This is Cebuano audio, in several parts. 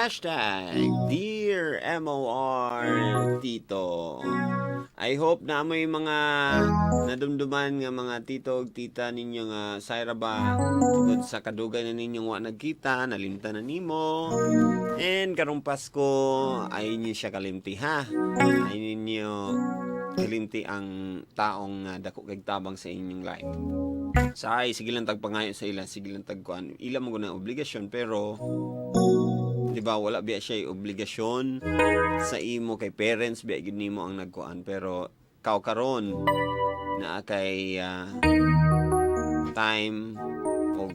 #DearMORTito. I hope na may mga nadumduman nga mga tito ug tita ninyo nga sayra ba tungod sa kadugay na ninyong wa nagkita, nalimtan na nimo. And karong Pasko ay ninyo siya kalimti, ha. Ay ninyo kalimti ang taong dako kay tabang sa inyong life. Sa ay sige lang tagpangayo sa ila, sige lang tagkuan. Ila mo na obligasyon, pero di ba wala biya siya obligasyon sa imo kay parents biya gid nimo ang nagkuan, pero kaw karon naa kay time o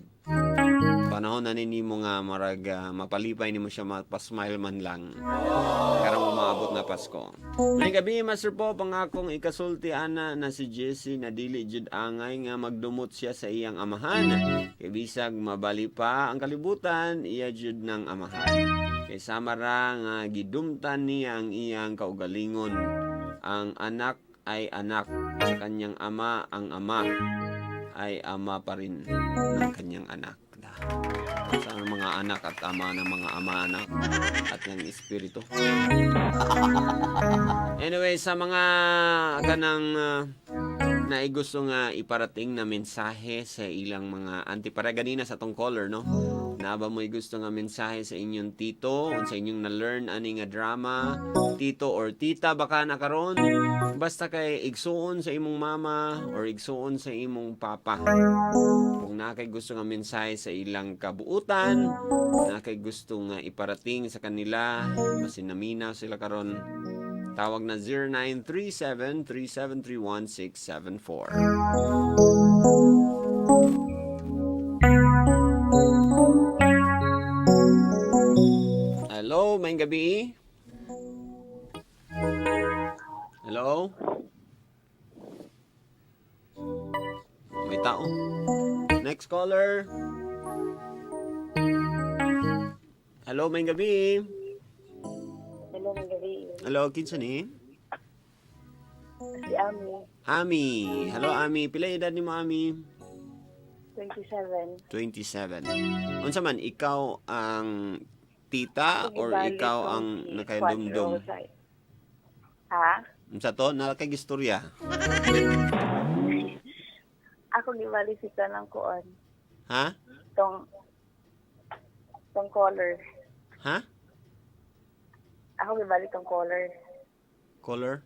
panahon na nimo nga marag mapalipay nimo siya, mapasmile man lang karong umaabot na Pasko. May gabi, Master po, pangakong ikasulti ana na si Jesse na dili jud angay nga magdumot siya sa iyang amahan. Kay bisag mabali pa ang kalibutan, iya jud ng amahan. Kay sama ra nga gidumtan niya ang iyang kaugalingon. Ang anak ay anak sa kanyang ama, ang ama ay ama pa rin ng kanyang anak. Sa mga anak at ama ng mga ama anak at ng espiritu. Anyway, sa mga kanang naigusto nga iparating na mensahe sa ilang mga auntie, para ganina sa tong caller, no? Na ba mo'y gusto nga mensahe sa inyong tito, sa inyong na-learn ani nga drama, tito or tita baka na karon, basta kay igsuon sa imong mama or igsuon sa imong papa. Kung naa kay gusto nga mensahe sa ilang kabuutan, naa kay gusto nga iparating sa kanila, basin naminaw sila karon, tawag na 0937 3731 674. Hello, maayong gabi. Hello? May tao. Next caller. Hello, maayong gabi. Hello, gabi. Hello, kinsa ni? Si Ami. Ami. Hello, Ami. Pila edad nimo, Ami? 27. 27. Unsa man, ikaw ang tita or Gibali ikaw tong ang si nakadumdum? Quadro Ha? Unsa to? Naa kay gistorya? Ako gibali si kanang kuan. Ha? Tong caller. Ha? Ako gibali tong caller. Color?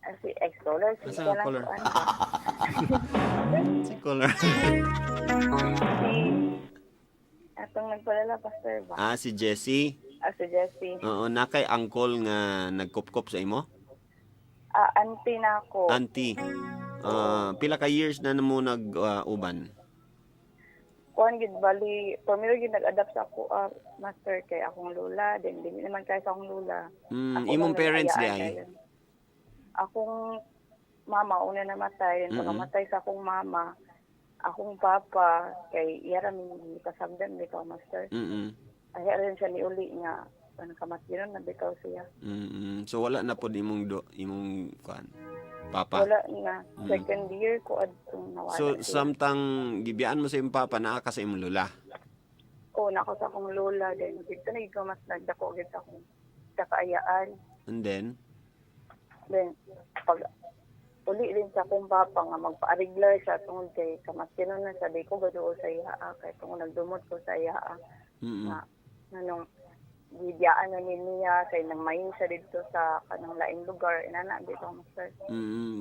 Ah, si ex caller si Asa ang kanang caller? kuan. Si caller. Si atong nagpadala, pastor ba? Ah, si Jessie. Ah, si Jessie. Oo, naa kay uncle nga nagkupkop sa imo? Ah, auntie na ako. Auntie. Ah, pila ka years na mo nag-uban? Kuan gid bali, pamilya gid nag-adapt sa ako, master, kay akong lola, then dili naman kay sa akong lola. Ako Imong lang parents di nagayaan ay? dayon. Akong mama una namatay, then pagkamatay sa akong mama, akong papa kay iya ra mi kasabdan bitaw, master. Ay rin siya niuli nga ano kamatyon na bitaw siya. So wala na pod imong do, imong kuan papa. Wala na, second year ko adtong nawala So siya. samtang gibiyaan mo sa imong papa, naa ka sa imong lola. Oo, nako sa akong lola din. Dito na ko mas nagdako gid sa akong sa kaayaan. And then Then pag uli din sa akong papa nga magpaariglar siya tungod kay kamatyon na siya, di ko gaduol sa iya kay tungod nagdumot ko sa iya nga anong gibiyaan na ni niya kay nang mayin siya dito sa kanang laing lugar inana dito, master.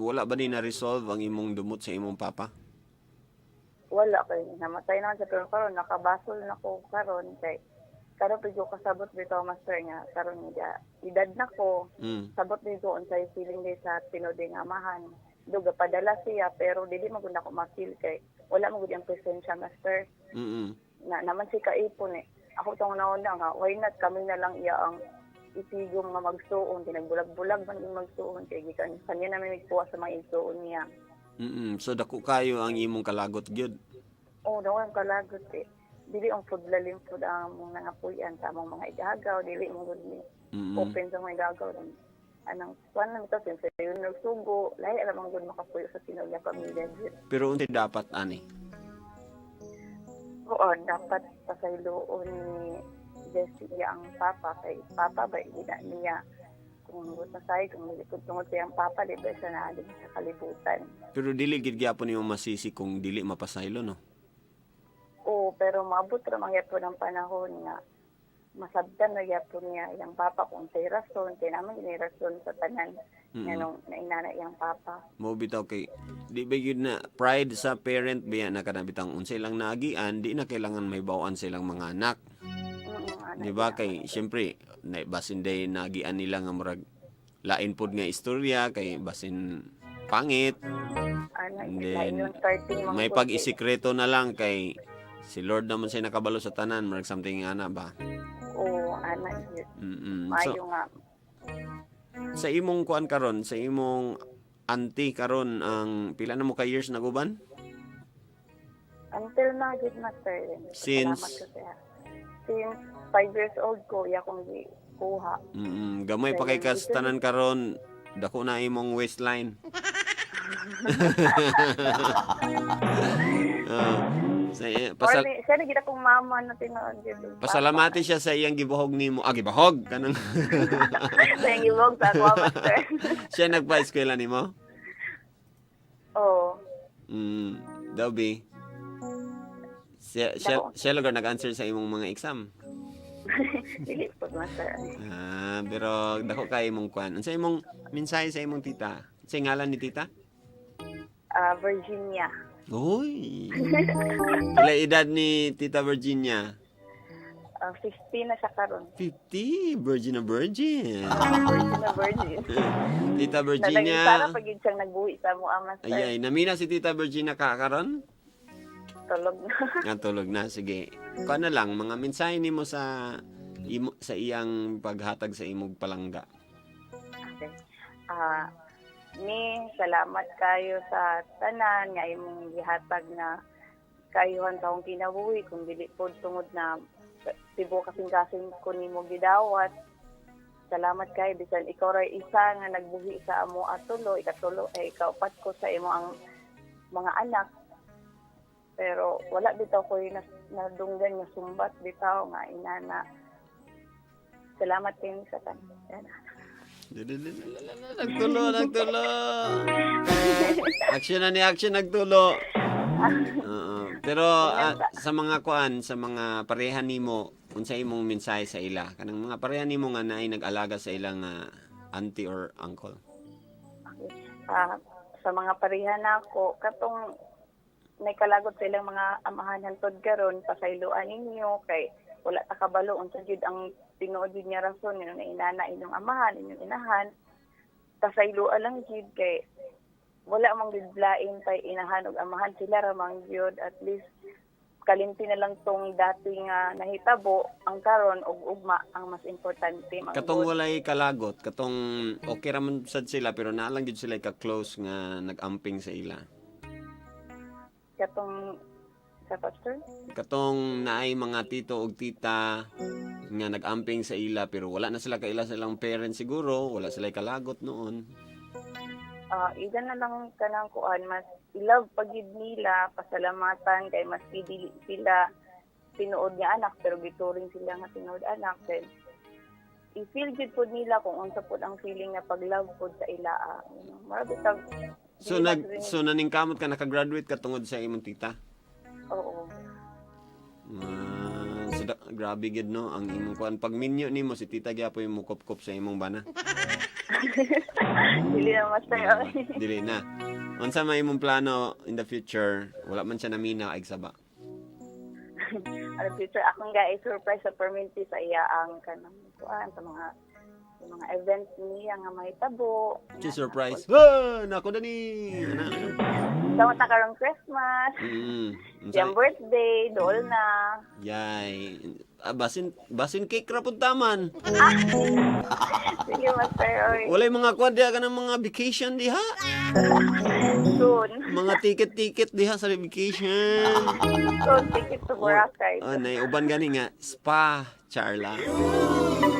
Wala ba ni na-resolve ang imong dumot sa imong papa? Wala kay namatay na siya, pero karon nakabasol na ko karon kay karon pud ko kasabot bitaw, master, nga karon nga edad na ko, sabot din ko unsay feeling di sa tinuod nga amahan. Duga padala siya pero dili man gud nako ma-feel kay wala man gud ang presensya, master. Na naman si kaipon eh. Ako tong nauna nga why not kami na lang iya ang isigom nga magsuon, tinagbulag-bulag man yung magsuon kay gikan kanya namin nagkuha sa mga igsuon niya. So dako kayo ang imong kalagot gyud. Oh, daw ang kalagot eh. Dili ang food lalim food ang among nangapuy-an sa among mga igagaw, dili mo gud ni open sa mga igagaw. Anang kuan lang ito since yun nagsugo, lahi alam ang gud makapuyo sa tinuod nga pamilya gyud. Pero unsay dapat ani? Oo, dapat pasayloon ni Jesse iya ang papa kay papa ba ina niya kung say kung likod tungod sa iyang papa, di ba siya naa din sa kalibutan. Pero dili gid gyapon nimo masisi kung dili mapasaylo, no? Oo, pero maabot ra man gyapon ang panahon nga masabtan na gyapon niya iyang papa kung say rason kay naman gini rason sa tanan nga nung nainana iyang papa. Mo bitaw kay di ba yun na pride sa parent biya na kana bitang unsay lang naagian, di na kailangan may bawaan sa ilang mga anak. Ana. Di ba kay syempre na basin day naagian nila nga murag lain pod nga istorya kay basin pangit. Ana. And lain then, yung starting mga may pud. Pag-isikreto na lang kay si Lord naman siya nakabalo sa tanan, murag something ana ba. Oo, ana yun. So Maayo nga. Sa imong kuan karon, sa imong auntie karon, ang pila na mo ka years naguban? Until na gid, master. Since? Salamat ko siya. Since 5 years old ko, iya kong gikuha. Gamay pa kay kas tanan karon, dako na imong waistline. Ah, sa, eh, Or siya na gid akong mama na tinuod gid. Pasalamati siya sa iyang gibahog nimo. Ah, gibahog kanang Sa iyang gibahog sa ako, master. Siya nagpa-eskwela nimo? Oo. Dobby. Siya, Dako. siya lugar nag-answer sa imong mga exam. Dili po, master. Ah, pero dako kay imong kwan. Unsa imong mensahe sa imong tita? Unsa ngalan ni tita? Ah, Virginia. Uy. Pila edad ni Tita Virginia? Ah, 15 na siya karon. 50. Virgin na virgin. Virgin na virgin. Tita Sana Virginia. pag yun siyang nagbuhi sa mo, master. Ayay, namina si Tita Virginia ka karon? Tulog na. Natulog na, sige. Kuan na lang mga mensahe nimo sa imo, sa iyang paghatag sa imong palangga. Okay. Ah, ni salamat kayo sa tanan nga imong gihatag na kayuhan sa akong kinabuhi kung dili pod tungod na tibo kasing-kasing ko nimo gidawat. Salamat kay bisan ikaw ray isa nga nagbuhi sa amo atulo, ikatulo ay ikaupat ko sa imo ang mga anak. Pero wala bitaw ko yung nadunggan nga sumbat bitaw nga inana. Salamat kayo sa tanan. Yan. Nagtulo, nagtulo. Action na ni action, nagtulo. Oo. Pero sa mga kuan, sa mga pareha nimo, unsa imong mensahe sa ila? Kanang mga pareha nimo nga naay nag-alaga sa ilang auntie or uncle. Ah, sa mga pareha nako katong may kalagot sa ilang mga amahan hantod karon, pasayloan ninyo kay wala ta kabalo unsa jud ang tinuod jud nga rason nga nainana inyong amahan, inyong inahan. Pasayloan lang jud kay wala mang gid lain pay inahan ug amahan, sila ra man gyud. At least kalimti na lang tong dati nga nahitabo. Ang karon ug ugma ang mas importante man Katong gud. walay kalagot, katong okay ra man sad sila pero naa lang gyud sila ka close nga nag-amping sa ila. Katong sa pastor? Katong naay mga tito og tita nga nag-amping sa ila pero wala na sila kaila sa ilang parents siguro, wala sila kalagot noon. Ah, ida na lang kanang kuan, mas i-love pagid nila, pasalamatan kay mas dili sila tinuod nga anak pero gituring sila nga tinuod anak. Then i-feel gud pud nila kung unsa pud ang feeling nga pag-love pud sa ilaa. Mura bitag So dili nag na so naningkamot ka, nakagraduate ka tungod sa imong tita. Oo. Ah, so grabe gid no ang imong kuan pag minyo nimo si tita gyapon yung mukopkop sa imong bana. Dili na, master. Dili na. Unsa may imong plano in the future? Wala man siya namina ay saba. Ano future akong ga surprise sa permanente sa iya ang kanang kuan sa mga event niya nga mahitabo. Si surprise. Ah, nako dani. Ana. Sa ta karong Christmas. Unsa Siyang birthday, dool na. Yay. Ah, basin basin cake ra pud taman. Sige, master. Oy. Walay mga kuan diha kanang mga vacation diha. Soon. Mga ticket-ticket diha sa vacation. Soon, ticket to Boracay. Oh, nay uban gani nga spa, charla.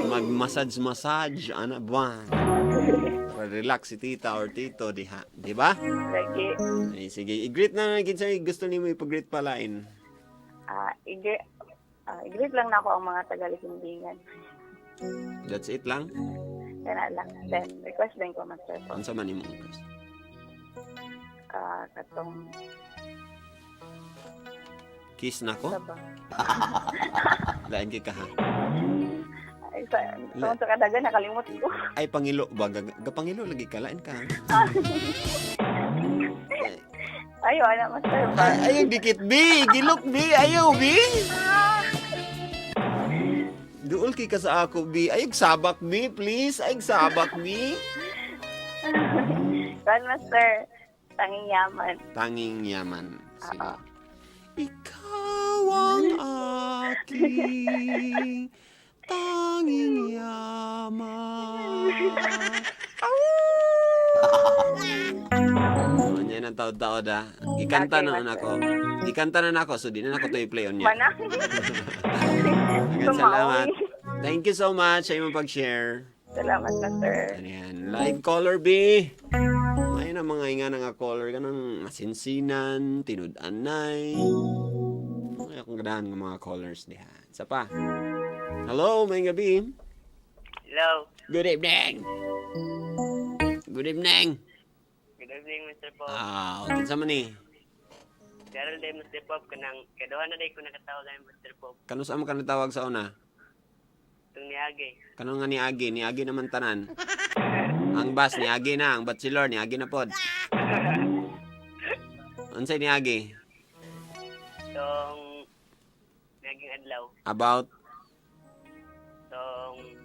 Mag-massage massage ana ba. Para relax si tita or tito diha, di ba? Lagi. Ay, sige, i-greet na lang kinsa gusto nimo ipag-greet palain. Ah, ige, I-greet lang na ako ang mga taga-Lisimbingan. That's it lang? Kana lang. Then, request din ko, Master Pop. Unsa man imong request? Katong Kiss na ko? Sa ba? Lain kay ka ha. Ay, sa kadagan, nakalimot ko. Ay, pangilo ba? Gapangilo lagi ka. Lain ka ha. Ay, wala, Master Pop. Ay, ayaw dikit B! Gilok B! Ayaw B! Duol kay ka sa ako B. Ayaw sabak B, please. Ayaw sabak B. Kan, Master, tanging yaman. Tanging yaman. Sige. Oo. Ikaw ang aking tanging yaman. Oh, yan ang taod-taod ah. Ikanta Okay, na na Master. ako. Ikanta na nako, so di na nako to i-play on niya. Mana? Agad salamat. Thank you so much sa imong pag-share. Salamat, Master. Ayan, live caller B. May na mga inga na nga caller kanang masinsinan, tinud-anay. Ay, akong ganahan ng mga callers diha. Isa pa. Hello, may gabi. Hello. Good evening. Good evening. Good evening, Mr. Pop. Ah, kinsa man ni? Gerald day, Mr. Pop. Kanang kaduha na day ko nakatawag ay Mr. Pop. Kano sa mo ka natawag sa una? Itong niagi. Kano nga niagi? Niagi naman tanan. Ang bus niagi na, ang bachelor niagi na pod. Unsay niagi? Itong naging adlaw. About Itong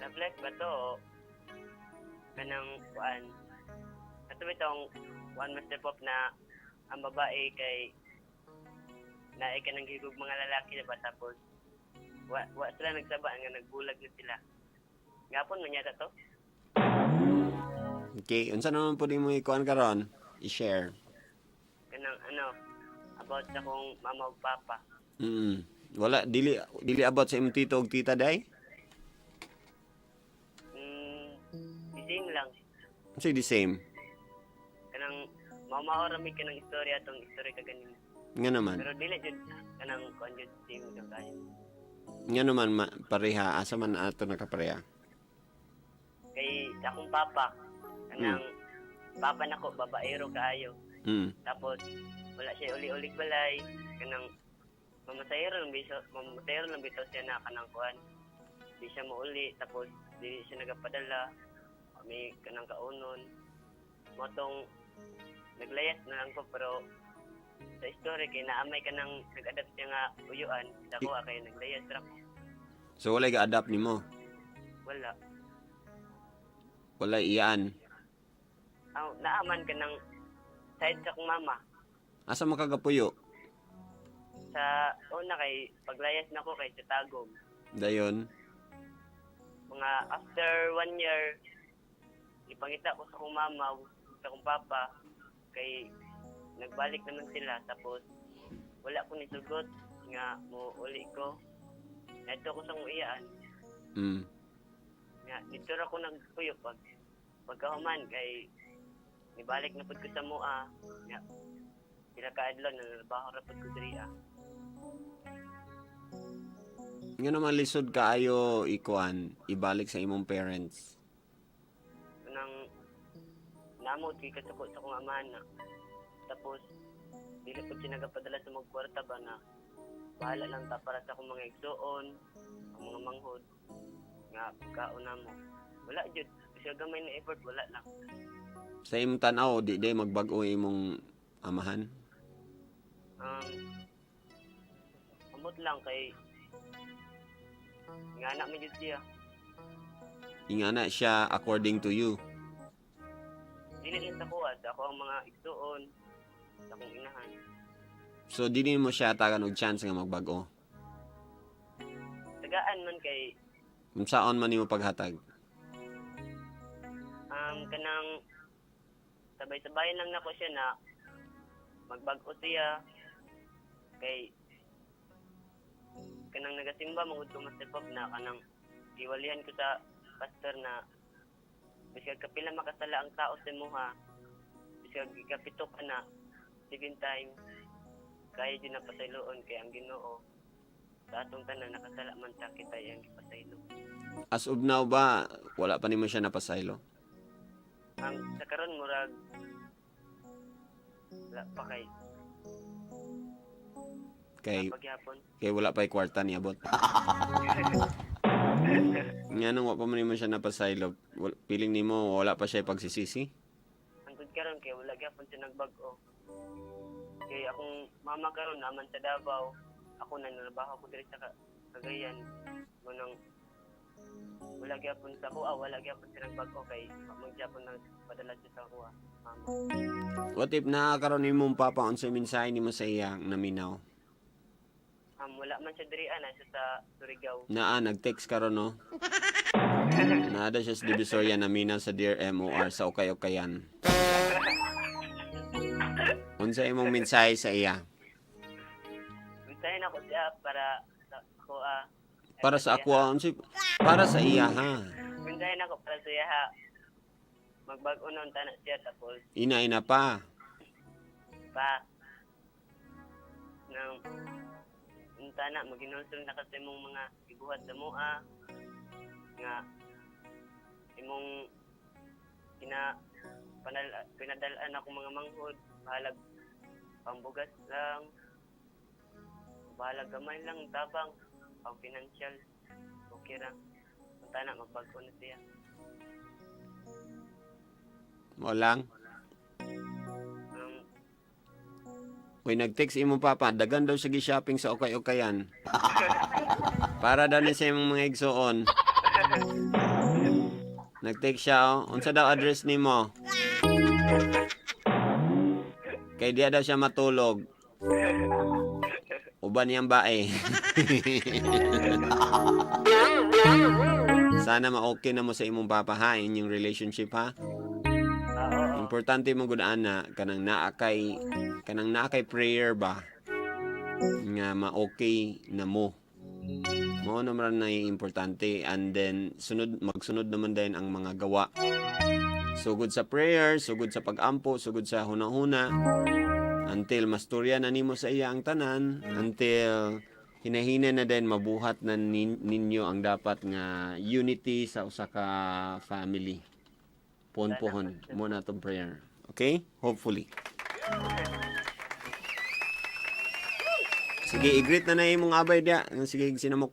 love life ba to? O kanang kuan. Ato ba itong kuan, Mr. Pop, na ang babae kay naay ka ng gigog mga lalaki na ba, tapos wa sila nagsaba nga nagbulag na sila. Gapon man yata to. Okay, unsa naman pud mo ikuan karon? I-share. Kanang ano about sa kong mama ug papa. Wala, dili dili about sa imong tito ug tita day? The same lang. Unsay the same? Kanang mamao ra mi kanang istorya atong istorya kaganina. Nga naman. Pero dili jud kanang kuan jud same jud kayo. Nga naman pareha, asa man ato nakapareha? Kay sa akong papa, kanang papa nako babaero kaayo. Tapos wala siya uli-ulig balay, kanang mamasayro lang bitaw siya na kanang kuan. Di siya mauli, tapos dili siya nagapadala. May kanang kaunon. Motong naglayas na lang ko, pero sa story kay naamay kanang nag-adapt siya nga uyuan sa kuha kay naglayas ra ko. So wala ga-adapt nimo. Wala. Wala iyaan. Aw, naaman kanang side sa akong mama. Asa man kagapuyo? Sa una kay paglayas nako kay sa Tagum. Dayon. Mga after one year, ipangita ko sa akong mama ug sa akong papa kay nagbalik naman sila, tapos wala ko nisugot nga mo uli ko. Nato ko sa akong iyaan nga dito ra ko nagpuyo. Pag pagkahuman kay nibalik na pud ko sa mua nga pila ka adlaw nanrabaho ra pud ko diri ah. Nga naman lisod kaayo ikuan, ibalik sa imong parents. Nang namot kay kasuko sa akong amahan na tapos dili pud siya nagapadala sa mga kwarta ba na bahala lang ta para sa akong mga igsuon, ang mga manghod nga pagkaon namo. Wala jud siya gamay na effort, wala lang. Sa imong tan-aw, di di magbag-o imong amahan. Amot lang kay nga anak mi jud siya. Ingana siya according to you. Dili lang sa kuha, sa ako ang mga igsuon, sa akong inahan. So dili mo siya tagan og chance nga magbag-o. Tagaan man kay Unsaon man nimo paghatag? Kanang sabay-sabayan lang nako siya na magbag-o siya kay kanang nagasimba mangud ko, Master Pop, na kanang iwalihan ko sa pastor na bisag kapila makasala ang tao sa imuha, bisag ikapito ka na seven times. Kaya din na pasayloon kay ang Ginoo sa atong tanan nakasala man ta, kita iyang gipasaylo. As of now ba, wala pa nimo siya napasaylo? Ang sa karon murag wala pa kay Kay pagyapon. kay wala pa kwarta niabot. Nga nung wa pa man nimo siya napasaylo, feeling nimo wala pa siya pagsisisi? Hangtod karon kay wala gyapon siya nagbag-o. Kay akong mama karon naman sa Davao, ako na narabaho ko diri sa Cagayan. Munang wala gyapon sa kuha, wala gyapon siya nagbag-o kay magyapon nang padala siya sa kuha, mama. What if naa karon imong papa, unsay mensahe nimo sa iya naminaw? Wala man siya diri ana siya sa Surigao. Naa nag-text karon, no? Naa daw siya sa Divisoria, naminaw sa Dear MOR sa Ukay-Ukayan. Unsa imong mensahe sa iya? Mensahe na ko siya para sa ako ah. Para sa ako, unsay para sa iya ha? Mensahe na ko para sa iya ha. Magbag-o na unta na siya tapos Ina-ina pa. Pa nang unta na maginulsol na kasi imong mga gibuhat sa mua nga imong kina panal, pinadalaan ako mga manghod, bahalag pambugas lang, bahalag gamay lang tabang pang financial, okay ra. Unta na magbag-o na siya. Mo lang. Uy, nag-text imong papa, dagan daw siya gi-shopping sa Ukay-Ukayan. Para daw ni sa imong mga igsuon. Nag-text siya, oh. Unsa daw address nimo? Kay diya daw siya matulog. Uban niyang bae. Sana ma-okay na mo sa imong papa ha, inyong relationship ha. Ah, oo. Importante mo gud ana kanang naa kay prayer ba nga ma-okay na mo. Mao naman na yung importante, and then sunod magsunod naman din ang mga gawa. Sugod sa prayer, sugod sa pag-ampo, sugod sa hunahuna until masturya na nimo sa iya ang tanan, until hinahina na din mabuhat na ninyo ang dapat nga unity sa usa ka family. Pohon-pohon mo na tong prayer. Okay? Hopefully. Sige, i-greet na na imong abay dia. Sige, sinamok.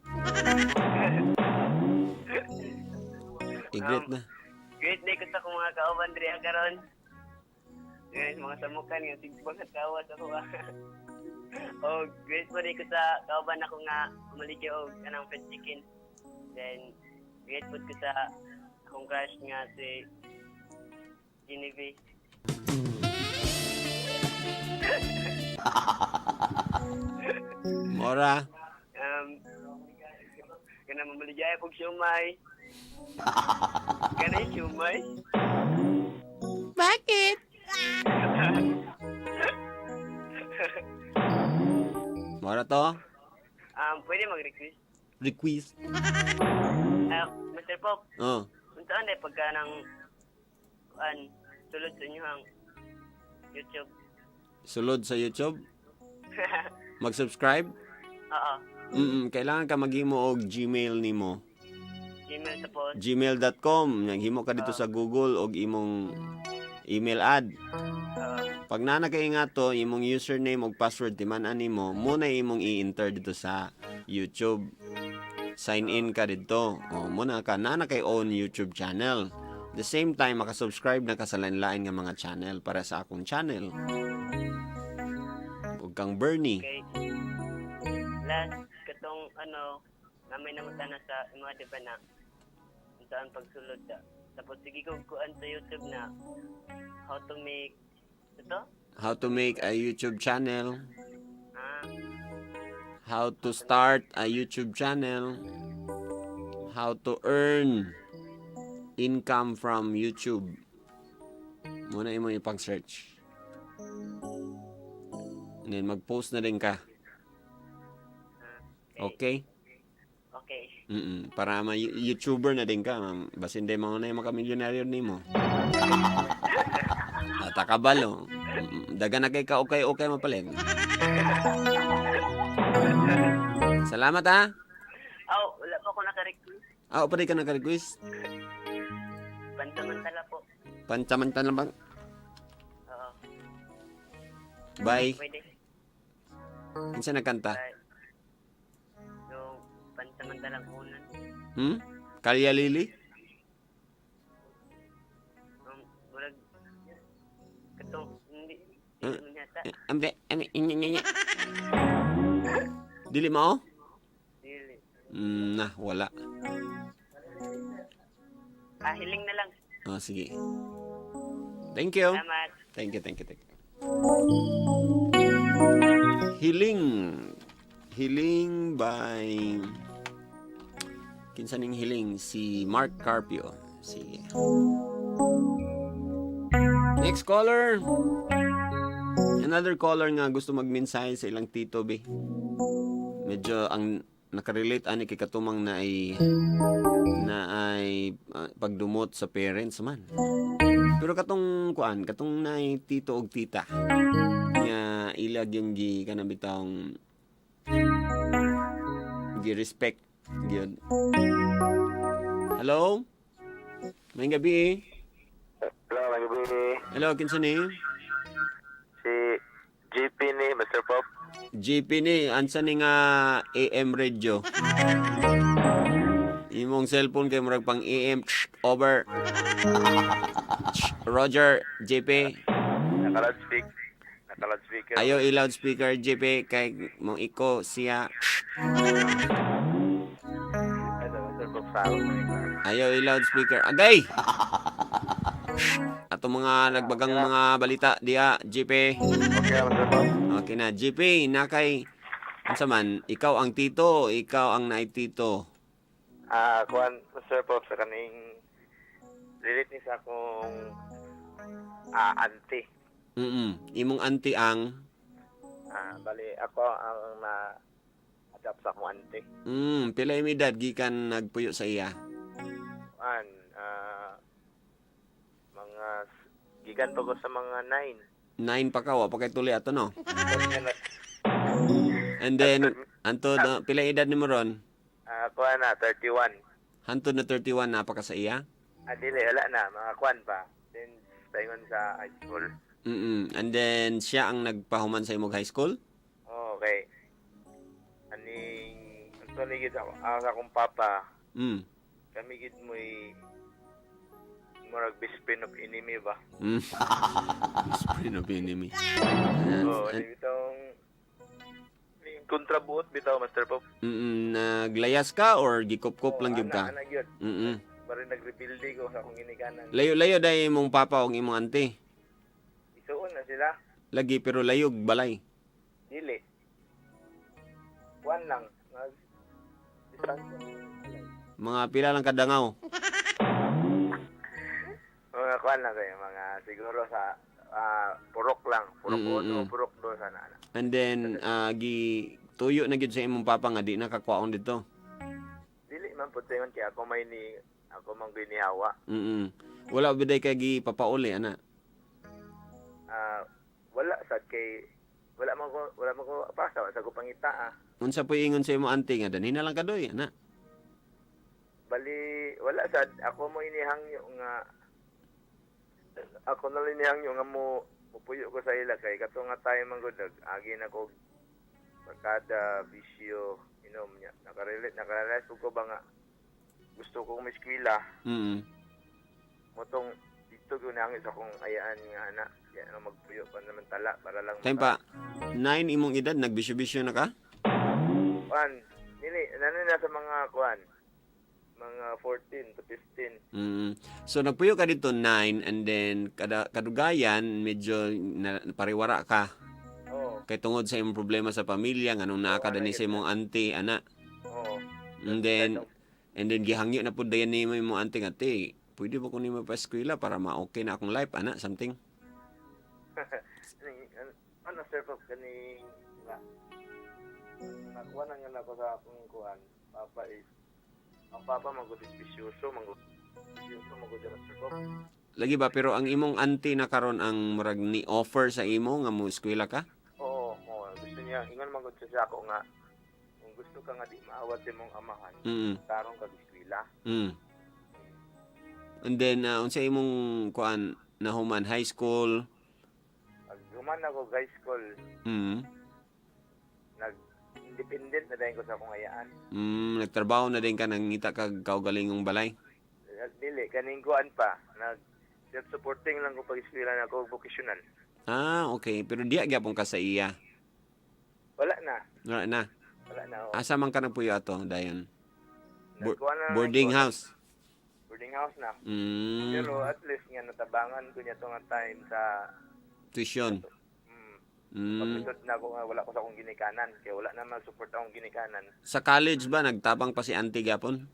I-greet na. Great day ko sa akong mga kauban diri ah, karon. Guys, mga samukan nga sigbang at kawas ako ah. Oh, great po ko sa kauban ako nga umaligya og kanang fried chicken. Then great po ko sa akong crush nga si Genevieve. Mora. Kana mamaligya pog siomay. Kana yung siomay. Bakit? Mora to? Pwede mag-request. Request. Ah, Mr. Pop, Oh. untaan day pagka ng kuan sulod sa inyo ang YouTube. Sulod sa YouTube. Mag-subscribe. Oo. Kailangan ka maghimo og Gmail nimo. Gmail tapos. gmail.com. Naghimo ka dito sa Google og imong email ad. Oo. Pag naa na kay nga to, imong username og password timan-an nimo, mo na imong i-enter dito sa YouTube. Sign in ka dito. O mo na ka naa na kay own YouTube channel. The same time makasubscribe na ka sa lain-lain nga mga channel para sa akong channel. Ug kang Bernie. Okay. Last katong ano na may nangutana sa imo di ba na untaan pagsulod ta. Tapos sige ko kuan sa YouTube na how to make ito? How to make a YouTube channel, Ah, how to start a YouTube channel, how to earn income from YouTube. Muna imo ipag-search. And then mag-post na din ka. Ah, Okay? Okay. Para ma YouTuber na din ka, ma'am. Basin di mo na yung makamilyonaryo nimo. Natakabalo. Daga na kay ka okay-okay mapalit. Salamat ha. Aw, wala pa ako naka-request. Ah, pa ka naka-request. Pansamantala po. Pansamantala bang? Oo. Bye. Pwede. Kinsa nagkanta? Bye. Yung pansamantalang unan. Kalya Lili? Murag katong hindi Hmm? hindi mo yata. Eh, ambe, ambe, inya, inya, inya. Dili mao? Dili. Na, wala. Ah, hiling na lang. Oh, sige. Thank you. Salamat. Thank you, thank you, thank you. Hiling. Hiling by, kinsa ning Hiling? Si Mark Carpio. Sige. Next caller. Another caller nga gusto magmensahe sa ilang tito be. Medyo ang nakarelate ani kay katumang na ay pagdumot sa parents man. Pero katong kuan, katong naay tito og tita nga ilag yung gi kanang bitawng gi respect gyud. Hello? Maayong gabi. Hello, maayong gabi. Hello, kinsa ni? Si GP ni, Mr. Pop. GP ni, ansa ni nga AM radio? Imong cellphone kay murag pang AM. Over. Roger, JP. Naka-loudspeak. Naka-loudspeaker. Ayo i-loudspeaker, JP, kay mong iko siya. Ano, Mr. Pop, sa ako. Ayo i-loudspeaker. Agay! Ato mga nagbagang mga balita diha, JP. Okay, Mr. Pop. Okay na, JP, nakay unsa man, ikaw ang tito, ikaw ang naay tito? Ah, kuan, Mr. Pop, sa kaning relate ni sa akong auntie. Imong auntie ang Ah, bali ako ang na adapt sa akong auntie. Pila imong edad gikan nagpuyo sa iya? Kuan, mga gikan pa ko sa mga 9. 9 pa ka, wa pa kay tuli ato, no? And then antod pila edad nimo ron? Ah, kuan na 31. Hantod na 31 na pa ka sa iya? Ah, dili, wala na, mga kuan pa. Then paingon sa high school. And then siya ang nagpahuman sa imong high school? Oh, okay. Aning actually gid ako sa akong papa, kami gid mo'y murag best friend of enemy ba. Best friend of enemy. And, Oo, oh, bitong kontrabuot bitaw, Master Pop. Naglayas ka or gikupkop lang gyud ka? Ana, ana gyud. Bari nagrebuild ko sa akong ginikanan. Layo-layo dahil imong papa o imong auntie. Isuon na sila. Lagi, pero layog balay. Dili. Kuan lang. Nag distansya. Mga pila lang kadangaw. Mga kuan lang kayo, mga siguro sa purok lang. Purok uno, purok dos, ana, ana. And then gi tuyo na gyud sa imong papa nga di na kakwaon dito. Dili man pud ingon kay ako may ni ako man ginihawa. Wala biday kay gi papauli ana? Ah, wala sad kay wala man ko pasa sa ko pangita ah. Unsa po ingon sa imong auntie nga danhin na lang kadoy ana? Bali wala sad, ako mo inihangyo nga ako na lang inihangyo nga mo mupuyo ko sa ila kay kato nga tayo man gud agi na ko barkada, bisyo, inom niya. Nakarelate ko ba nga gusto ko eskwela motong dito ko nangis akong ayaan nga ana yan ang magpuyo pa naman tala para lang Time pa 9 imong edad nagbisyo-bisyo na ka? Kuan, dili nano na sa mga kuan, mga 14 to 15. So nagpuyo ka dito 9 and then kada kadugayan medyo na, pariwara ka Oo. kay tungod sa imong problema sa pamilya nganong naa ka Oo, dani ana sa imong auntie ana. Oo. And then gihangyo na pud dayon nimo imong auntie nga, "Te, pwede ba ko nimo pa eskwela para ma-okay na akong life," ana, something. Ano, sir Pop, kani nga nakuha na nga nako sa akong kuan papa is ang papa magud bisyoso, magud bisyoso magud, Sir Pop. Lagi ba, pero ang imong auntie na karon ang murag ni offer sa imo nga mo eskwela ka? Oo, gusto niya, ingon man gud siya sa ako nga kung gusto ka nga di maawat sa imong amahan, tarong kag eskwela. And then unsa imong kuan nahuman high school? Pag human ako high school, nag independent na dayon ko sa akong ayaan. Nagtrabaho na din ka, nangita kag kaugalingong balay. Dili kaning kuan pa, nag self-supporting lang ko pag eskwela na ako vocational. Ah, okay. Pero diya gyapon ka sa iya. Wala na, Wala na. wala na. Oh. Asa man ka nagpuyo ato dayon? Nagkuan na lang Boarding ko, house. Boarding house na. Pero at least nga natabangan ko niya tong time sa Tuition. Paglisod na ako nga wala ko sa akong ginikanan kaya wala na mag-support akong ginikanan. Sa college ba nagtabang pa si auntie gyapon?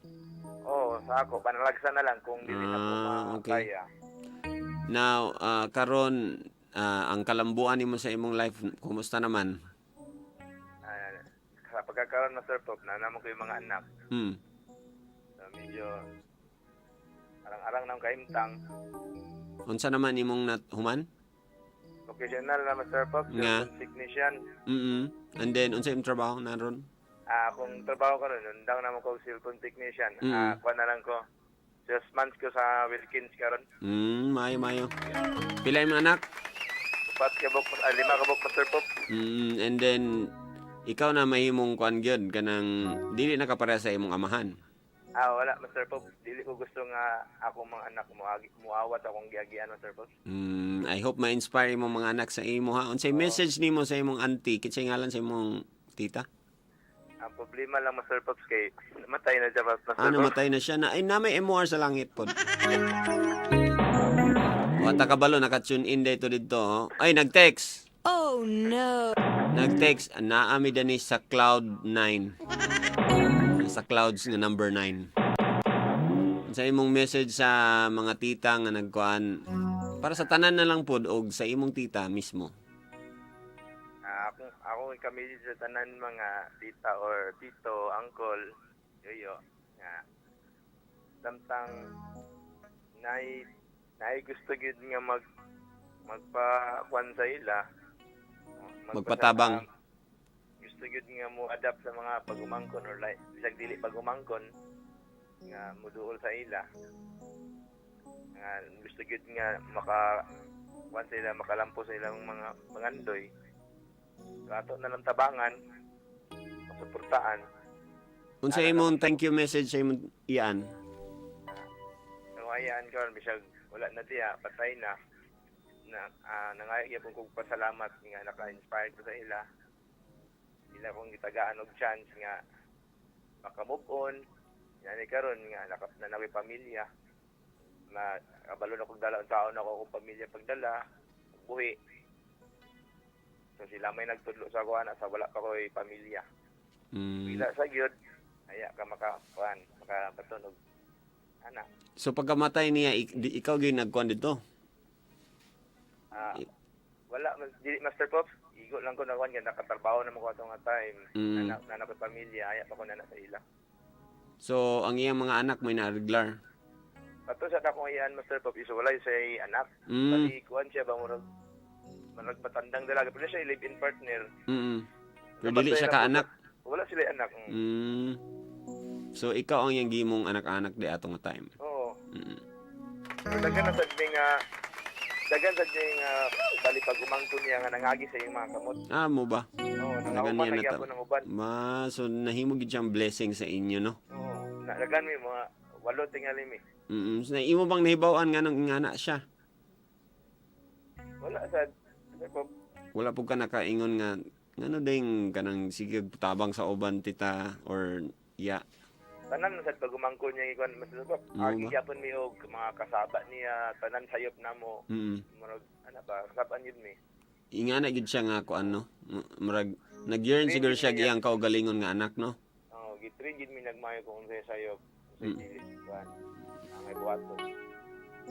Oo, sa ako panalagsa na lang kung dili na ko makaya. Now, karon ang kalambuan nimo sa imong life, kumusta naman? Sa pagkakaroon, Master Pop, na namo ko yung mga anak. So, medyo arang-arang nang kaimtang. Unsa naman imong nat human? Vocational na, Master Pop, Nga. cellphone technician. And then unsa imong trabaho naron? Kung trabaho ko ron, undang naman ko cellphone technician. Kuha na lang ko. 6 months ko sa Wilkins karon. Mayo mayo. Pila imong anak? Upat ka buk, lima ka buk, Master Pop. And then ikaw na mahimong kuan gyud kanang dili na kapareha sa imong amahan. Wala, Master Pop. Dili ko gusto nga akong mga anak muawat akong giagian, Master Pop. I hope ma-inspire imong mga anak sa imo ha. Unsay message nimo sa imong auntie? Kinsay ngalan sa imong tita? Ang problema lang, Master Pops, kay namatay na siya, Master Ah, Pops. namatay na siya na. Ay, na may MOR sa langit pod. Wata kabalo naka-tune in dito dito. Oh. Ay, nag-text. Oh no. Nag-text, naami dani sa cloud 9. Sa clouds nga number 9. Sa imong message sa mga tita nga nagkuan para sa tanan na lang pod og sa imong tita mismo. Ako kami sa tanan mga tita or tito, uncle, yoyo, nga samtang nay gusto gyud nga magpa kuan sa ila, Magpatabang. Gusto gyud nga mo adapt sa mga pagumangkon or like bisag dili pagumangkon nga muduol sa ila, nga gusto gyud nga maka kuan sa ila, makalampo sa ilang mga mangandoy, ato na lang tabangan, suportaan. Unsa imong thank you message sa imong iyan? So ayaan karon, bisag wala na diya, patay na na, nangayo gyapon kog pasalamat nga naka-inspire ko sa ila, ila kong gitagaan og chance nga maka-move on yani karon nga naka na nakoy pamilya, ma kabalo na kog dala taon ako akong pamilya, pagdala buhi. So sila may nagtudlo sa ako ana sa wala pa ko'y pamilya. Wala sa gyud aya ka maka kuan, makabaton og ana. So pagkamatay niya, ikaw gyud nagkuan dito. Wala mas dili, Master Pops, igo lang ko na kuan kay nakatrabaho naman ko ato nga time. Na ko pamilya, aya pa ko na sa ila. So ang iyang mga anak may naariglar. Ato sa akong iyan, Master Pops, iso wala sa anak. Bali kuan siya ba, murag matandang dalaga pero siya live-in partner. Pero dili siya ka anak. Wala sila anak. So ikaw ang iyang gimong anak-anak di ato nga time. Oo. Pero daghan sad nga bali pag umangkon niya nga nangagi sa iyang mga kamot. Ah, mo ba? Oo, Daghan nangauban niya na na gyapon ang uban. Ma, so nahimo gid siyang blessing sa inyo, no? Oo, na daghan mi, mga walo tingali mi. So, na imo bang nahibaw-an nga nang ingana siya? Wala sad, Master Pops. Wala pud ka nakaingon nga ngano ding kanang sige tabang sa uban tita or ya? Tanan na sad pag umangkon niya ikuan, Master Pops. Oo Agi ba? gyapon mi og mga kasaba niya, tanan sayop namo. Murag ana ba, kasabaan yun mi. Ingana gid siya nga kuan, no? Murag nag-yearn siguro siya iyang kaugalingon nga anak, no? Oo, gitrain gid mi nagmayo kung unsay sayop, unsay dili kuan. Ang may buhaton.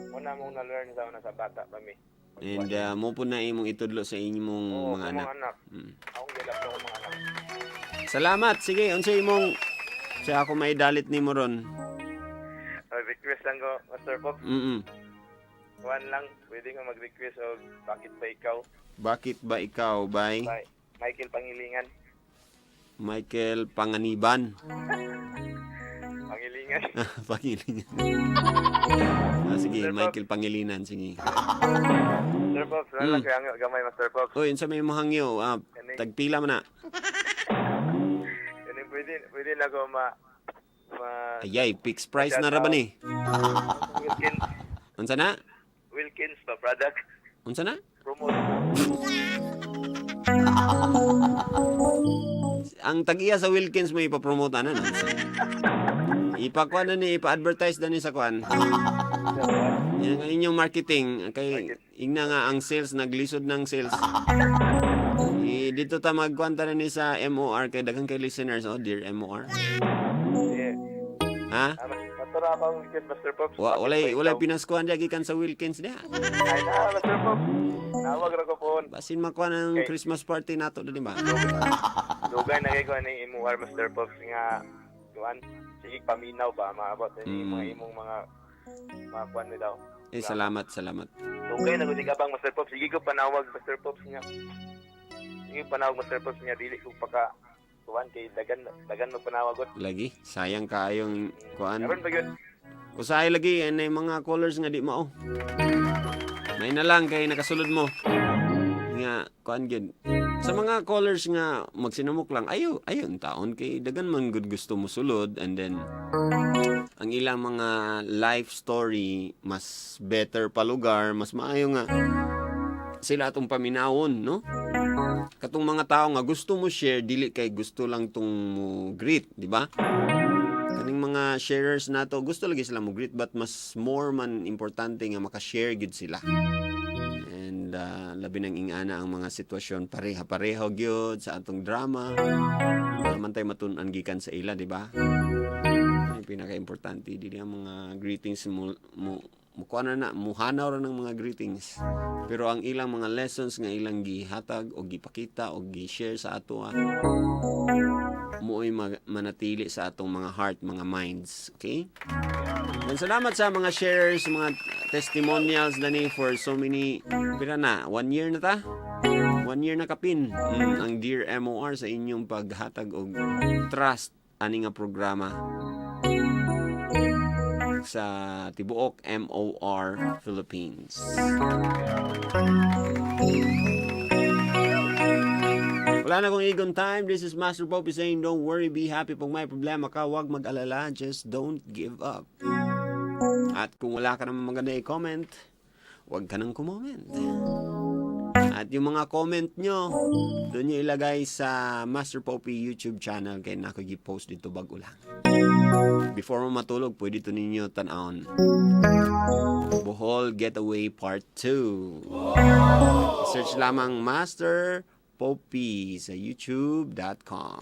Mo na mong na-learn sa una sa bata pa mi. And mo po na imong itudlo sa inyong Oo, mga sa anak. mga anak. Akong gilap ko mga anak. Salamat. Sige, unsa imong sa ako maidalit nimo ron? Request lang ko, Master Pops. Kuan lang, pwede nga mag-request og "Bakit Ba Ikaw?" "Bakit Ba Ikaw" by by Michael Pangilingan. Michael Panganiban. Pangilingan. Pangilinan. Ah, sige, Sir Bob. Michael Pangilinan, sige. Sir Pops, wala lang kaya gamay, Master Pops. Uy, unsa may mohangyo? Ah, tagpila man na. Kani pwede na ko ma ma Ayay, fixed price na ra ba ni? Wilkins. Unsa na? Wilkins ba product Unsa na? promote. Ang tag-iya sa Wilkins mo ipapromote ana no? Ipakuan na ni, ipa-advertise na ni sa kuan. Yan ang inyong marketing kay ingna nga ang sales naglisod ng sales. Eh, dito ta magkuan ta na ni sa MOR kay daghan kay listeners, oh, dear MOR. Yeah. Ha? Ah, matura pa ang Wilkins, Master Pops. Wa "Bakit walay Ba walay Ikaw?" pinaskuan dia gikan sa Wilkins dia. Ay na, Master Pops. Nawag ra ko phone. Basin makuan ang Okay. Christmas party nato dili ba? Dugay na kay ko ani imuar, Master Pops, nga kuan. Sige paminaw ba maabot ni mga imong mga kuan ni daw. Eh, salamat, salamat. Dugay na ko bang, Master Pops. Sige ko panawag, Master Pops, nga. Sige panawag, Master Pops, nga dili ko paka kuan kay dagan dagan mo panawag. Lagi sayang kaayong kuan. Karon ba gyud? Usahay lagi anay mga callers nga di mao. May na lang kay nakasulod mo. Nga kuan gyud. Sa mga callers nga magsinumok lang ayo ayon taon kay dagan man gud gusto mo sulod and then ang ilang mga life story mas better pa lugar, mas maayo nga sila atong paminawon, no? Katong mga tao nga gusto mo share dili kay gusto lang tong mo greet, di ba? Kaning mga sharers nato gusto lagi sila mo greet but mas more man importante nga maka-share gid sila. And labi nang ingana ang mga sitwasyon pareha-pareho gyud sa atong drama. Wala man tay matun-an gikan sa ila, di ba? Ang pinaka-importante dili ang mga greetings mo mukuha na na, muhanaw ra ng mga greetings. Pero ang ilang mga lessons nga ilang gihatag o gipakita o gi-share sa ato mo'y manatili sa atong mga heart, mga minds. Okay? And salamat sa mga shares, mga testimonials dani for so many, pila na, one year na ta? One year na kapin ang Dear MOR sa inyong paghatag og trust ani nga programa sa tibuok MOR Philippines. Wala na kong igon time. This is Master Popey saying, don't worry, be happy. Pag may problema ka, huwag mag-alala. Just don't give up. At kung wala ka naman maganda i-comment, huwag ka nang kumoment. At yung mga comment nyo, doon nyo ilagay sa Master Popey YouTube channel kay nako post dito bago lang. Before mo matulog, pwede to ninyo tan-awon. Bohol Getaway Part 2. Search lamang Master Popey sa youtube.com.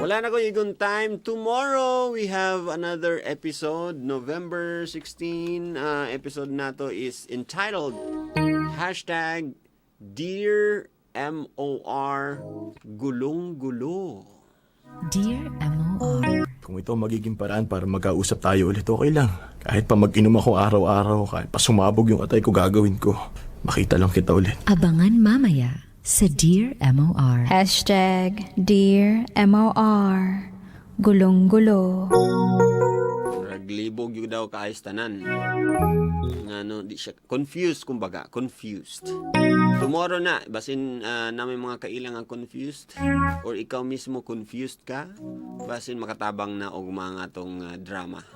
Wala na ko igon time. Tomorrow, we have another episode. November 16, episode nato is entitled #DearMOR Gulong Gulo. Dear MOR. Kung ito ang magiging paraan para magkausap tayo ulit, okay lang. Kahit pa mag-inom ako araw-araw, kahit pa sumabog yung atay ko, gagawin ko. Makita lang kita ulit. Abangan mamaya sa Dear MOR. #DearMOR. Gulong-gulo. Raglibog yung daw kaayos tanan. Nga no, di siya confused kumbaga, confused. Tomorrow na, basin namin mga kailang ang confused or ikaw mismo confused ka, basin makatabang na og mga tong drama.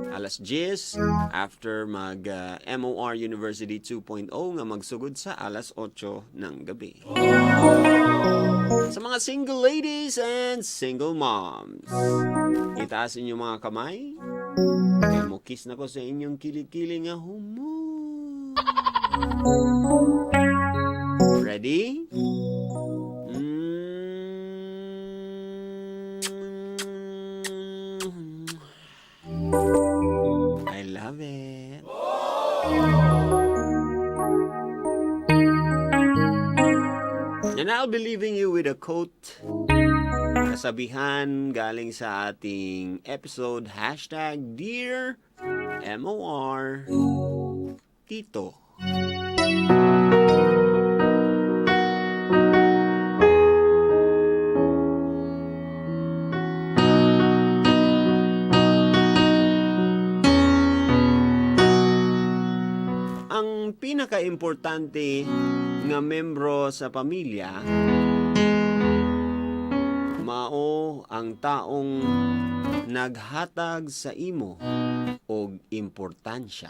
Alas 10 after mag MOR University 2.0 nga magsugod sa alas 8 ng gabi. Sa mga single ladies and single moms, itaas inyong mga kamay. Kaya mo kiss na ko sa inyong kilikili nga humo. Ready? I love it. And I'll be leaving you with a quote, kasabihan galing sa ating episode #DearMOR. MOR Tito. Ang pinakaimportante nga membro sa pamilya mao ang taong naghatag sa imo og importansya.